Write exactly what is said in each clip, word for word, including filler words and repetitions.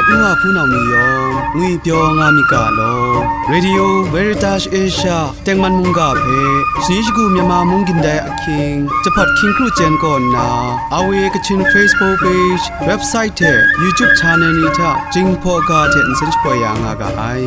Nu wa hpunau ni yawng ngwipyaw nga myit ga law. Radio Veritas Asia tengman mungga hpe shani shagu Myanmar mung gindai ahkying, jahpawt hkying kru chyen kaw nna, R V A Kachin Facebook page, website hte YouTube channel ni hta Jinghpaw ga hte nsen shapoi ya nga ga ai.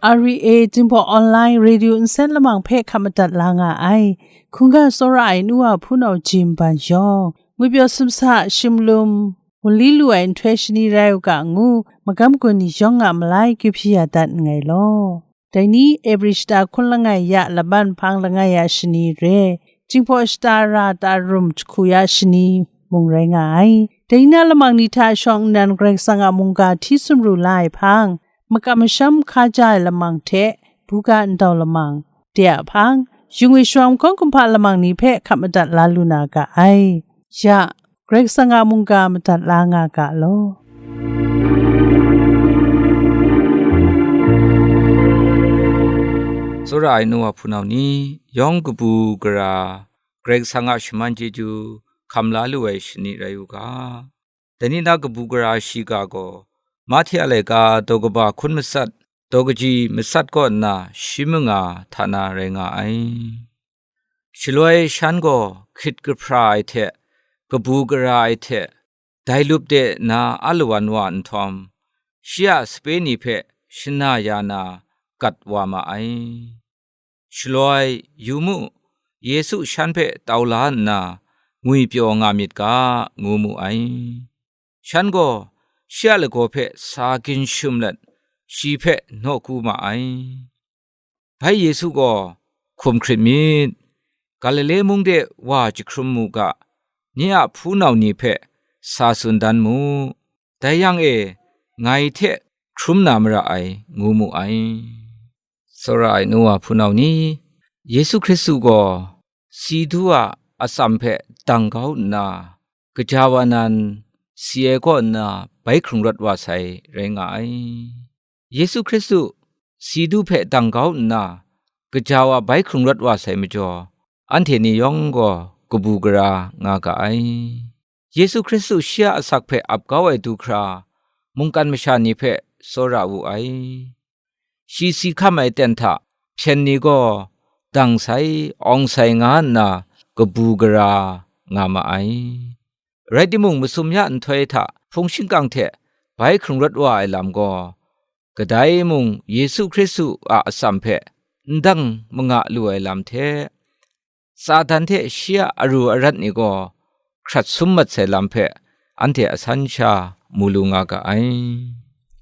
R V A Jinghpaw Online Radio nsen lamang hpe hkap madat la nga ai. Hkungga tsawra ai nu wa hpunau Jim Ban yawng, ngwipyaw sumsa, shimlum, wunli lu ai nhtoi shani rai u ga ngu, magam gun ni yawng a malai kyu hpyi ya dat nngai law. Dai ni Ebri shata hkun langai ya laban hpang langai ya shani re, Jinghpaw shata ra ta rum jahku ya shani mung rai nga ai. Dai ni na lamang ni hta shawng nnan Karai Kasang a mungga hti sumru la ai hpang, makam masham hkaja ai lamang hte buga ndau lamang de a hpang, yu ngwi shawng hkawng kumhpa lamang ni hpe hkap madat la lu na ga ai. Ya, Karai Kasang a mungga madat la nga ga law. Tsawra ai nu wa hpunau ni yawng kabu gara, Karai Kasang a shaman chyeju hkam la lu ai shani rai u ga. Dai ni na kabu gara shiga gaw, Mahte a laika daw kaba hkun matsat, daw kaji matsat kaw nna shi manga hta na rai nga ai. Shaloi shan gaw hkrit kahpra ai hte, kabu gara ai hte, dai lup de na alawan wa nhtawm, shi a sape ni hpe shana ya na gat wa ma ai. Shaloi, yu mu, Yesu shan hpe tau la nna, ngwipyaw nga myit ga, ngu mu ai. Shan gaw shi a lagaw hpe sa ginshum let, shi hpe nawku ma ai. Bai Yesu gaw, "Hkum hkrit myit, Galile mung de wa jahkrum mu ga, nye a hpunau ni hpe sa tsun dan mu, dai yang e ngai hte hkrum na mara ai," ngu mu ai. Tsawra ai nu wa hpunau ni, Yesu Hkristu gaw si du a atsam hpe dang kau nna, kaja wa nan si ai kaw nna bai hkrung rawt wa sai rai nga ai. Yesu Hkristu si du hpe dang kau nna, kaja wa bai hkrung rawt wa sai majaw, anhte ni yawng gaw kabu gara nga ga ai. Yesu Hkristu shi a asak hpe ap kau ai du hkra, mungkan masha ni hpe tsawra wu ai. Shi si hkam ai ten hta hpyen ni gaw dang sai, awng sai nga nna kabu gara nga ma ai. Rai timung, masum ya nhtoi hta hpung shingkang hte bai hkrung rawt wa ai lam gaw, kadai mung Yesu Hkristu a atsam hpe n dang manga lu ai lam hte, Satan hte shi a aru arat ni gaw hkrat sum mat sai lam hpe anhte asan sha mu lu nga ga ai.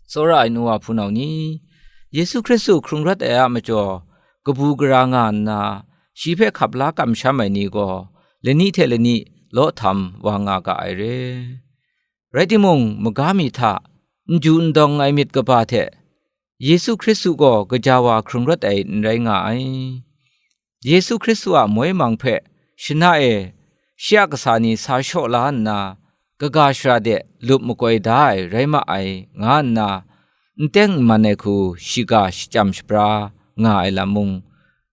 Tsawra ai nu wa hpunau ni, Yesu Hkristu hkrung rawt ai a majaw, kabu gara nga nna, shi hpe hkap la kamsham ai ni gaw, lani hte lani law htam wa nga ga ai re. Rai timung, maga mi hta n ju n dawng ai myit kaba hte, Yesu Hkristu gaw kaja wa hkrung rawt ai n rai nga ai. Yesu Hkristu a moi mang hpe shana e shi a kasa ni sa shaw la nna, kaga shara de lup makoi da ai rai ma ai, nga nna n teng n man ai hku shiga shachyam shapra nga ai lam mung,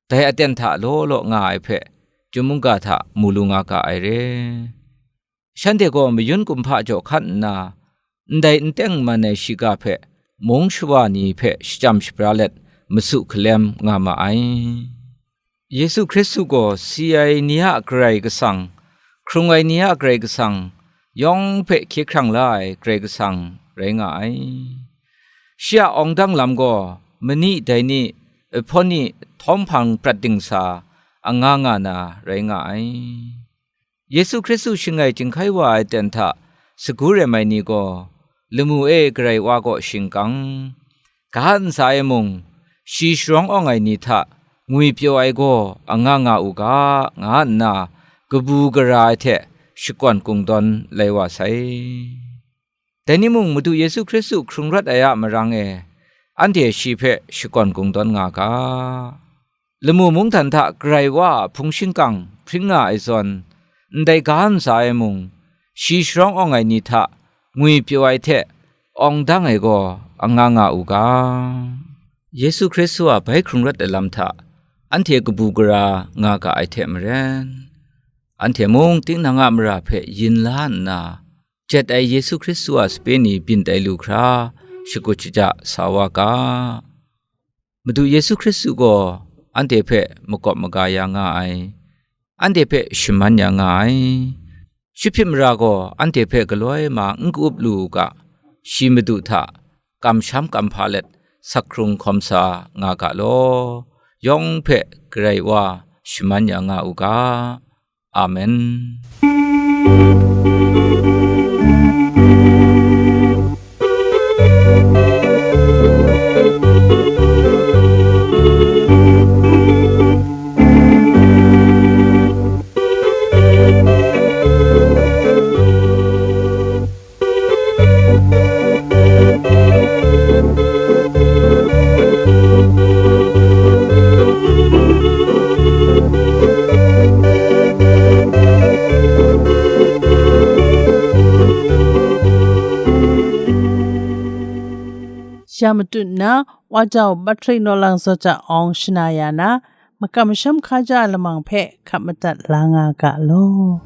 dai aten hta law law nga ai hpe, chyum mungga hta mu lu nga ga ai re. Shanhte gaw mayun kumhpa jaw hkan nna, ndai n teng n man ai shiga hpe mung shawa ni hpe shachyam shapra let, masu hkalem nga ma ai. Yesu Hkristu gaw si ai ni a Karai Kasang, hkrung ai ni a Karai Kasang, yawng hpe hkye hkrang la ai Karai Kasang rai nga ai. Shi a awng dang lam gaw mani dai ni, ahpawni htawm hpang prat dingsa anga nga na rai nga ai. Yesu Hkristu shangai jinghkai wa ai ten hta sagu rem ai ni gaw, lamu e Karai Wa kaw shingkang, ga ntsa e mung, shi sharawng awng ai ni hta ngwipyaw ai gaw anga nga u ga, nga nna kabu gara ai hte shakawn kungdawn lai wa sai. Dai ni mung, Madu Yesu Hkristu hkrung rawt ai a marang e, anhte shi hpe shakawn kungdawn nga ga. Lamu mungdan hta Karai Wa a hpung shingkang hpring nga ai zawn, ndai ga ntsa e mung, shi sharawng awng ai ni hta ngwipyaw ai hte awng dang ai gaw anga nga u ga. Yesu Hkristu a bai hkrung rawt ai lam hta anhte kabu gara nga ga ai hte maren, anhte mung tinang a mara hpe yin la nna, jet ai Yesu Hkristu a sape ni byin tai lu hkra, shakut shaja sa wa ga. Madu Yesu Hkristu gaw anhte hpe makawp maga ya nga ai, anhte hpe shaman ya nga ai. Shi hpyi mara gaw anhte hpe galoi ma n ka-up lu u ga, shi Madu hta kamsham kamhpa let sak hkrung hkawm sa nga ga law, yawng hpe Karai Wa shaman ya nga u ga. Amen. Ya matut nna, Wa Jau Patrick Naw Lang Zaw Jat Awng shana ya na, makam masham hkaja lamang hpe hkap madat la nga ga law.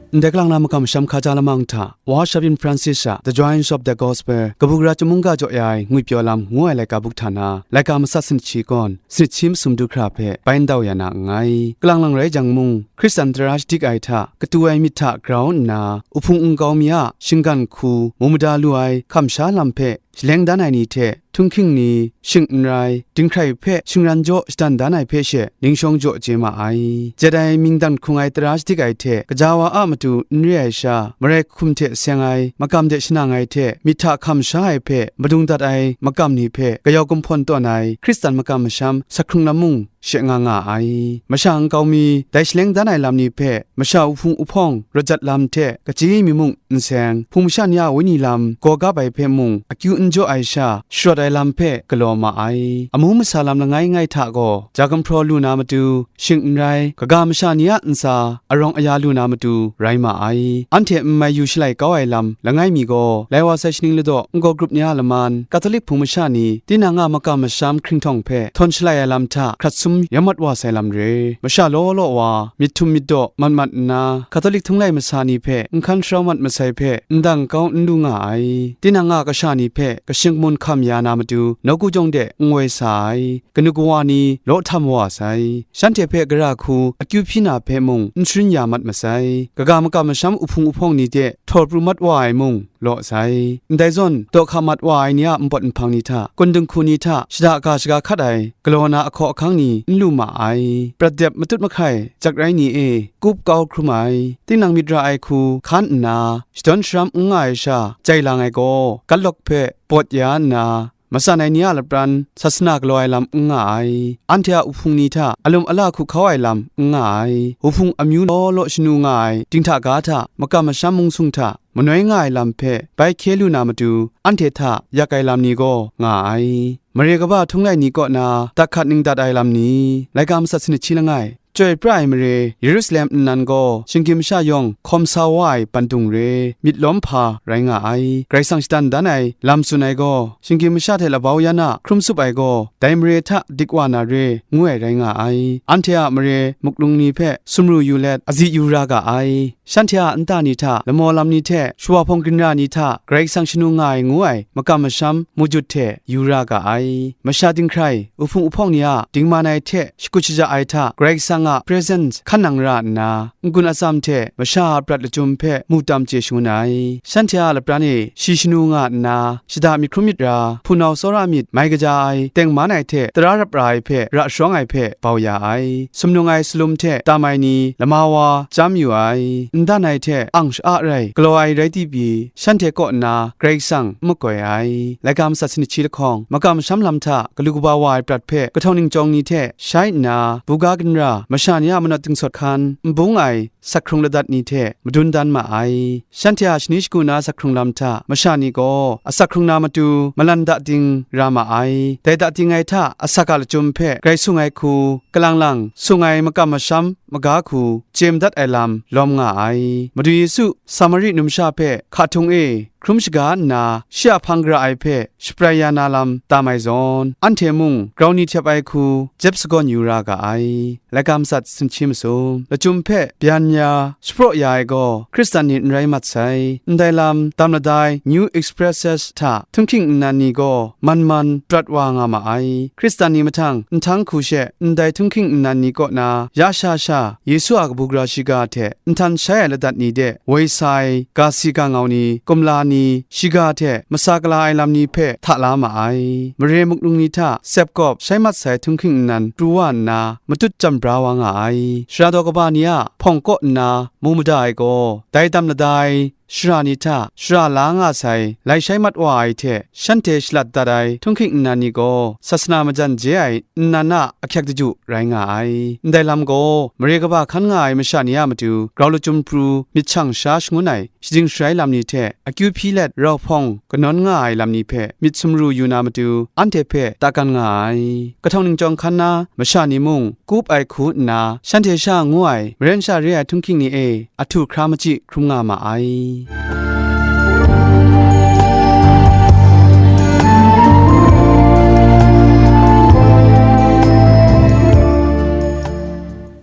Ndai kalang na makam masham hkaja lamang hta, Wa Shavin Francis a The Joys of the Gospel, Kabu Gara Chyum Mungga Jaw Ya Ai Ngwipyaw Lam ngu ai laika buk hta na, laika masat sanit shi kawn, sanit shi masum du hkra hpe bai ndau ya na nngai. Kalang lang rai jang mung, Hkristan tara shadik ai hta, katu ai myit hta grau nna, uhpung nkau mi a shinggan hku mu mada lu ai hkam sha lam hpe shaleng dan ai ni hte, htunghking ni, shing n rai, dinghkrai hpe shingran jaw shadan dan ai hpe she, ningshawng jaw chye ma ai. Jet ai mying dan hkrung ai tara shadik ai hte, kaja wa a matu n re ai sha, marai hkum hte seng ai, makam de shanang ai hte, myit hta hkam sha ai hpe, madung dat ai makam ni hpe, kayau kumhpawn tawn ai, Hkristan makam masham, sak hkrung lam mung, she nga nga ai. Masha nkau mi, dai shaleng dan ai lam ni hpe, masha uhpung uhpawng rawt jat lam hte kachyi mi mung n seng, hpung masha ni a wenyi lam gaw gap ai hpe mung akyu n jaw ai sha, sharawt ai lam hpe galaw ma ai. Amu masa lam langai ngai hta gaw, ja gumhpraw lu na matu, shing n rai, kaga masha ni a ntsa arawng aya lu na matu rai ma ai. Anhte n mai yu shalai kau ai lam langai mi gaw, lai wa sai shaning ladaw, n-gaw grup ni a laman, Katolik hpung masha ni, tinang a makam masham hkringhtawng hpe htawn shalai ai lam hta hkrat sum ya mat wa sai lam re. Masha law law wa, myit htum myit daw mat mat nna, Katolik htunglai masa ni hpe n hkan sharau mat masai hpe ndang kau n lu nga ai. Tinang a kasha ni hpe kashing kamun hkam ya na matu, nawku jawng de n woi sa ai. Kanu kawa ni law htam wa sai. Shanhte hpe gara hku akyu hpyi na hpe mung n sharin ya mat masai. Kaga makam masham uhpung uhpawng ni de htaw pru mat wa ai mung law sai. Ndai zawn, daw hka mat wa ai ni a npawt nhpang ni hta, kun dinghku ni hta, shada ga shaga hkat ai, galaw na ahkaw ahkang ni n lu ma ai. Prat dep matut mahkai, jak rai ni e, kup kau hkrum ai, tinang myit ra ai hku hkan nna, shadawn sharam n nga ai sha, jai lang ai gaw, gatlawk hpe bawt ya nna, matsan ai ni a lapran sasana galaw ai lam n nga ai, anhte a uhpung ni hta alum ala hku hkau ai lam n nga ai, uhpung amyu law law shanu nga ai dinghta ga hta makam masham mung sung hta manoi nga ai lam hpe bai hkye lu na matu, anhte hta yak ai lam ni gaw nga ai. Mare kaba htunglai ni kaw na dat hkat ning dat ai lam ni, laika masat sanit shi langai, Chyoi pra ai mare, Yerusalem nnan gaw shinggyim masha yawng hkawm sa wa ai bandung re, myit lawm hpa rai nga ai. Karai Kasang shadan dan ai lam tsun ai gaw, shinggyim masha hte labau yan a hkrum tsup ai gaw, dai mare hta dik wa na re, ngu ai rai nga ai. Anhte a mare muklung ni hpe sumru yu let, azi yu ra ga ai. Shanhte a nta ni hta, lamaw lam ni hte, shawa hpawng ginra ni hta, Karai Kasang shanu nga ai ngu ai makam masham mujut hte yu ra ga ai. Masha dinghkrai, uhpung uhpawng ni a dingman ai hte shakut shaja ai hta, Karai Kasang a presence hkan nang ra nna, n-gun atsam hte masha a prat lachyum hpe mu tam chye shangun ai. Shanhte a lapran e shi shanu nga nna, shada myit hkrum myit ra, hpunau tsawra myit mai kaja ai, tengman ai hte tara rap ra ai hpe ra sharawng ai hpe bau ya ai. Sumnung ai salum hte tam ai ni lama wa chyam yu ai. N dan ai hte ang sha-a rai galaw ai rai ti pyi, shanhte kaw nna Karai Kasang n makoi ai. Laika masat sanit shi lahkawng, makam masham lam hta galu kaba wa ai prat hpe kahtawng ningchyawng ni hte shai nna, buga ginra, masha ni a manawt dingsawt hkan n bung ai asak hkrung ladat ni hte madun dan ma ai. Shanhte a shani shagu na asak hkrung lam hta masha ni gaw asak hkrung na matu malan da ting ra ma ai. Dai da ting ai hta asak a lachyum hpe grai sung ai hku, kalang lang sung ai makam masham maga hku chye madat ai lam lawm nga ai. Madu Yesu Samari numsha hpe hka htung e hkrum shaga nna, shi a hpang gara ai hpe shaprai ya na lam tam ai zawn, anhte mung grau ni htep ai hku jep sagawn yu ra ga ai. Laika matsat, sumshi masum, lachyum hpe byan ya, shapraw ya ai gaw Hkristan ni n rai mat sai. Ndai lam, dam ladai New Expresses hta htunghking nnan ni gaw man man prat wa nga ma ai. Hkristan ni mahtang nhtang hku she ndai htunghking nnan ni kaw na ya sha sha Yesu a kabu gara shiga hte nhtan shai ai ladat ni de woi sa ai ga si ga ngau ni, kumla ni, shiga hte masa kala ai lam ni hpe hta la ma ai. Mare muk nung ni hta sep kawp shai mat sai htunghking nnan pru wa nna, matut jam bra wa nga ai. Sara daw kaba ni a hpawng kaw nna mu mada ai gaw, dai dam ladai shara ni hta shara la nga sai, lai shai mat wa ai hte shanhte shalat dat ai htunghking nnan ni gaw, sasana majan je ai nnan a ahkyek daju rai nga ai. Ndai lam gaw, mare kaba hkan nga ai masha ni a matu grau lachyum pru myit shang sha shangun ai shading sharai lam ni hte akyu hpyi let rau hpawng kanawn nga ai lam ni hpe myit sumru yu na matu, anhte hpe takan nga ai. Kahtawng ningchyawng hkan na masha ni mung kup ai hku nna, shanhte sha ngu ai maren sha re ai htunghking ni e ahtu hkra machyi hkrum nga ma ai.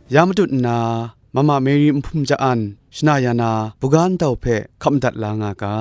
Ya matut nna, Mama Mary nhpum ja-an shana ya na buga ntau hpe hkap madat la nga ga.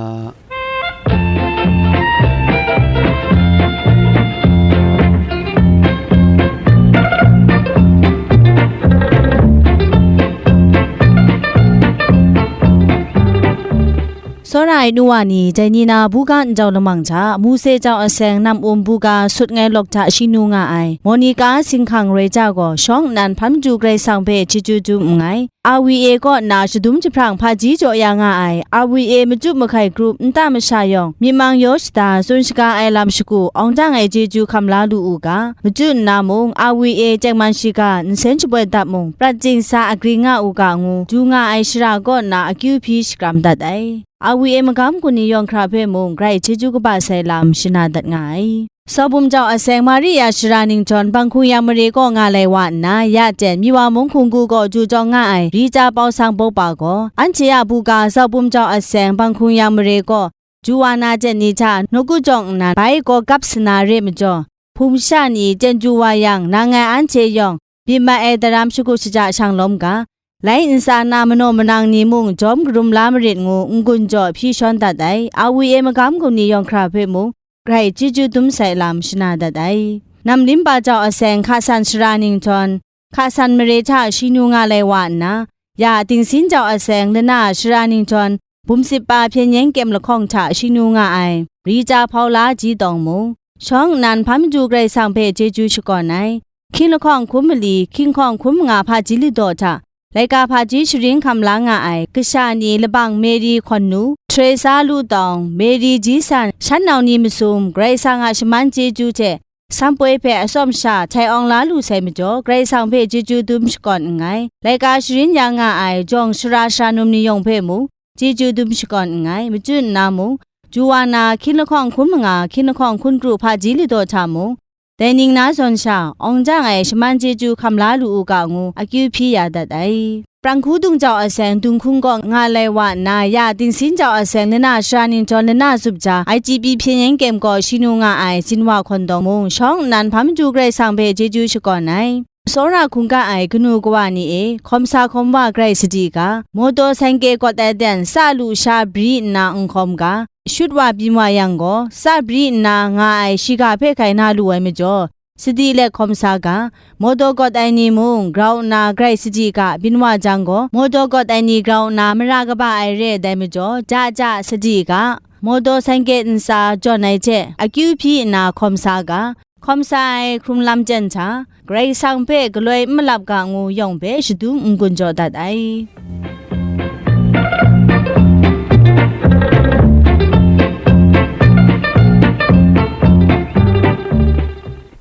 Tsawra ai nu wa ni, dai ni na buga njau lamang hta, Mose jau aseng nam um buga sut ngai lawk hta shi nu nga ai, Monica Singhkang Roi ja gaw, shawng nnan hpa madu Karai Kasang hpe chyeju dum nngai. R V A kaw nna shadum jahprang hpaji jaw ya nga ai, R V A machyu mahkai grup nta masha yawng, myit mang yaw shada tsun shaga ai lam shagu, awng dang ai chyeju hkam la lu u ga, machyu nna mung, R V A tengman shiga nsen shaboi dap mung, prat dingsa agring nga u ga ngu, du nga ai shara kaw nna akyu hpyi shakram dat ai. R V A magam gun ni yawng hkra hpe mung, grai chyeju kaba sai lam shana dat nga ai. Zaubum jau aseng Maria shara ningjawn Banghkung Yang mare kaw nga lai wa nna, ya ten Miwa mung hkunggu gaw du jawng nga ai Rita Pausang Bawpa gaw, anhte a buga Zaubum jau aseng Banghkung Yang mare kaw du wa na ten ni hta nawku jawng nnan bai gaw gap sana re majaw, hpung sha ni ten du wa yang, nang ngai anhte yawng byin mat ai daram shagu shaja shang lawm ga, lai ntsa na manaw manang ni mung jawm karum la marit ngu n-gun jaw hpyi shawn dat ai. R V A magam gun ni yawng hkra hpe mung, grai chyeju dum sai lam shana dat ai. Namlimba jau aseng hka san shara ningjawn, hka san mare hta shi nu nga lai wa nna, ya Dingsin jau aseng lana shara ningjawn, bumsip pa hpyen yen kyem lahkawng hta shi nu nga ai, Rita Paula Ji Tawng mung, shawng nnan hpa madu Karai Kasang hpe chyeju shakawn ai, hkying lahkawng hkum mali, hkying hkawng hkum manga hpaji ladaw hta, laika hpaji sharin hkam la nga ai, kasha ni labang Mary Hkawn Nu, Teresa Lu Tawng, Mary Ji San, shan nau ni masum, Karai Kasang a shaman chyeju hte, Sampoi hpe atsawm sha htai awng la lu sai majaw, Karai Kasang hpe chyeju dum shakawn nngai. Laika sharin ya nga ai jawng shara shara num ni yawng hpe mung, chyeju dum shakawn nngai. Machyu nna mung, du wa na, hkying lahkawng hkun manga, hkying lahkawng hkun kru hpaji ladaw hta mung, dai ning na zawn sha, awng jang ai shaman chyeju hkam la lu u ga ngu, akyu hpyi ya dat ai. Prang Hku Dung jau aseng Dunghkung kaw nga lai wa nna, ya Dingsin jau aseng lana shara ningjawn lana zup ja, I T B hpyen yen kyem gaw shi nu nga ai Jinwa Hkawn Tawng mung, shawng nnan hpa madu Karai Kasang hpe chyeju shakawn ai. Tsawra hkungga ai kanu kawa ni e, hkawm sa hkawm wa grai sadi ga, mawtaw saingke gawt ai ten sa lu sha bri nna n hkawm ga, shut wa byin wa yang gaw, sa bri nna nga ai shiga hpe hkai na lu ai majaw, sadi let hkawm sa ga, mawtaw gawt ai ni mung, grau nna grai sadi ga, byin wa jang gaw, mawtaw gawt ai ni grau nna mara kaba ai re ai dai majaw, ja ja sadi ga, mawtaw saingke ntsa jawn ai hte akyu hpyi nna hkawm sa ga, hkawm sa ai hkrung lam jen hta, Karai Kasang hpe galoi n malap ga ngu yawng hpe shadum n-gun jaw dat ai.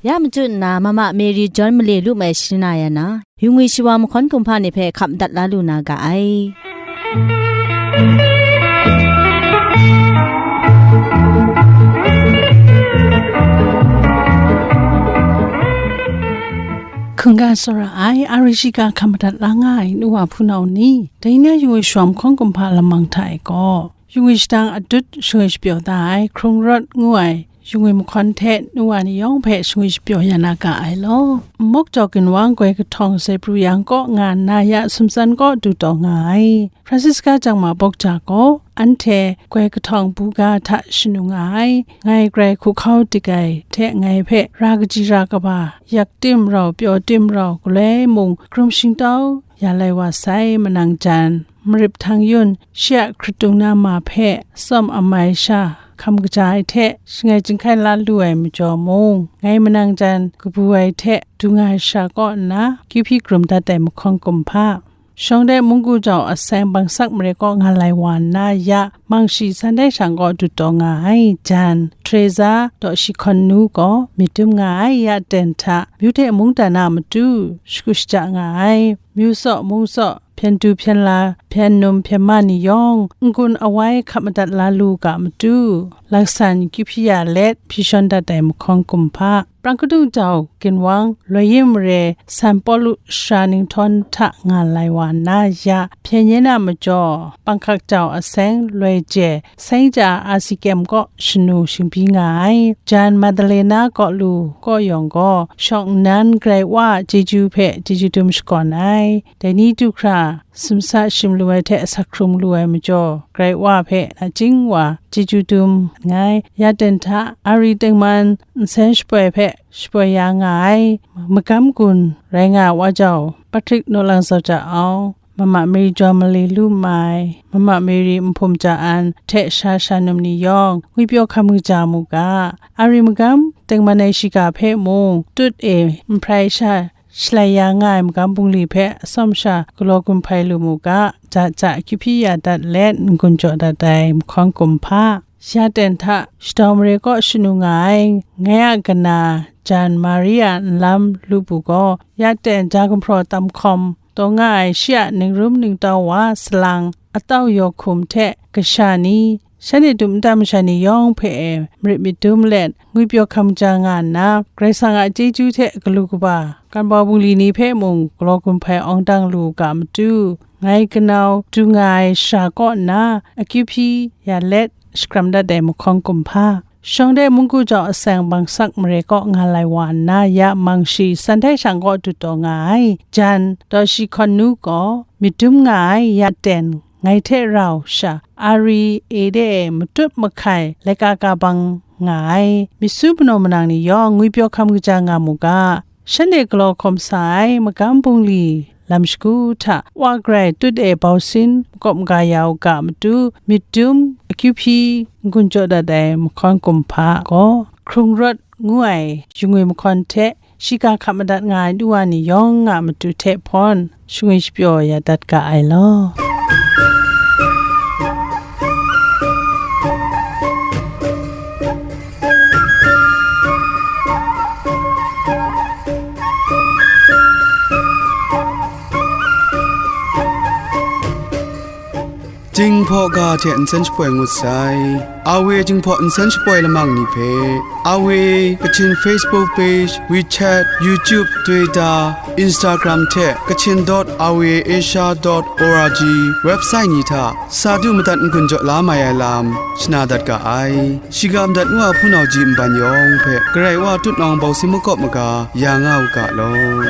Ya machyu nna, Mama Mary John male lu mai shana ya na, yu ngwi shawa mahkawn kumhpa ni hpe hkap madat la lu na ga ai. Hkungga tsawra ai, a ri shiga hkap madat la nga ai, nu wa hpunau ni, dai na yu ngwi shawa mahkawn kumhpa lamang hta e gaw, yu ngwi shadang adut shangwi shapyaw da ai, hkrung rawt ngu ai, yu ngwi mahkawn hte nu wa ni yawng hpe shangwi shapyaw ya na ga ai law. Mok jaw ginwang goi kahtawng sai pru yang kaw nga nna ya sumtsan kaw du taw nga ai. Francisca jangma bawk ja gaw, anhte goi kahtawng buga hta shanu nga ai. Ngai grai hkuhkau dik ai hte ngai hpe ra kaji ra kaba, yak tim rau, pyaw tim rau, galoi mung, hkrum shingtau ya lai wa sai, manang jan, marip htang yun, shi a hkratung na ma hpe tsawm amai sha, hkam kaja ai hte, shangai chyinghkai la lu ai majaw mung, ngai manang jan kabu ai hte du nga ai sha kaw nna, kyu hpyi krum dat ai mahkawn kumhpa. Shawng de munggu jau aseng bangsak mare kaw nga lai wa nna ya, mang shi san dai shang kaw du taw nga ai, jan, Teresa daw shi hkawn nu gaw myit dum nga ai, ya ten hta, myu de mungdan a matu, shagu shaja nga ai, myu saw, mung saw, hpyen du hpyen la, hpyen num hpyen ma ni yawng, n-gun awai hkap madat la lu ga matu, laksan kyu hpyi ya let hpyi shawn dat ai mahkawn kumhpa. Prang kadung jau ginwang, loi yin mare, San Pawlu sara ninghtawn hta nga lai wa nna ya, hpyen yen a majaw, panghkak jau aseng, loi je, seng ja a si kyem kaw shanu shingbyi nga ai. Jan Madalena kaw lu kaw yawng gaw, shawng nnan Karai Wa a chyeju hpe chyeju dum shakawn ai. Dai ni du hkra, sumsa shim lu ai hte asak hkrung lu ai majaw, Karai Wa hpe nachying wa chyeju dum nngai. Ya ten hta, a ri tengman nsen shapoi hpe shapoi ya nga ai, magam gun rai nga ai wa jau, Patrick Naw Lang Zau Ja Au, Mama Mary Jawn Male Lu Mai, Mama Mary Nhpum Ja An hte sha sha num ni yawng, ngwipyaw hkam kaja mu ga. A ri magam tengman ai shiga hpe mung, tut e nhprai sha shalai ya nga ai magam bungli hpe atsawm sha galaw gun hpai lu mu ga, ja ja kyu hpyi ya dat let n-gun jaw dat ai mahkawn kumhpa. Ya ten hta, shadau mare kaw shanu nga ai, ngai a kana jan Maria nlam lu bu gaw, ya ten ja gumhpraw tam hkawm taw nga ai shi a ningrum ningtau wa salang, atau yaw hkum hte kasha ni, shanhte dum nta masha ni yawng hpe e marit myit dum let, ngwipyaw hkam ja nga nna, Karai Kasang a chyeju hte galu kaba, kan bau bungli ni hpe mung galaw gun hpai awng dang lu u ga matu, ngai kanau du nga ai shara kaw nna, akyu hpyi ya let shakram dat ai mahkawn kumhpa. Shawng de munggu jau aseng bangsak mare kaw nga lai wa nna, ya mang shi san dai shang kaw du taw nga ai, jan daw shi hkawn nu gaw myit dum nga ai, ya ten, ngai hte rau sha, a ri e de e matut mahkai laika ka bang nga ai, myit su manaw manang ni yawng ngwipyaw hkam kaja nga mu ga. Shanhte galaw hkawm sa ai magam bungli lam shagu hta, wa garai tut e bau sin makawp maga ya u ga matu, myit dum akyu hpyi n-gun jaw dat ai mahkawn kumhpa gaw, hkrung rawt ngu ai yu ngwi mahkawn hte, shiga hkap madat nga ai nu wa ni yawng a matu hte hpawn, shangwi shapyaw ya dat ga ai law. Jinghpaw ga hte nsen shapoi ngut sai. Awe Jinghpaw nsen shapoi lamang ni hpe, Awe Kachin Facebook page, WeChat, YouTube, Twitter, Instagram hte Kachin dot awe asia dot org website ni hta sa du madat n-gun jaw la mai ai lam shana dat ga ai. Shiga madat ngu a hpunau ji nban yawng hpe Karai Wa tutnawng bau sin makawp maga ya nga u ga law.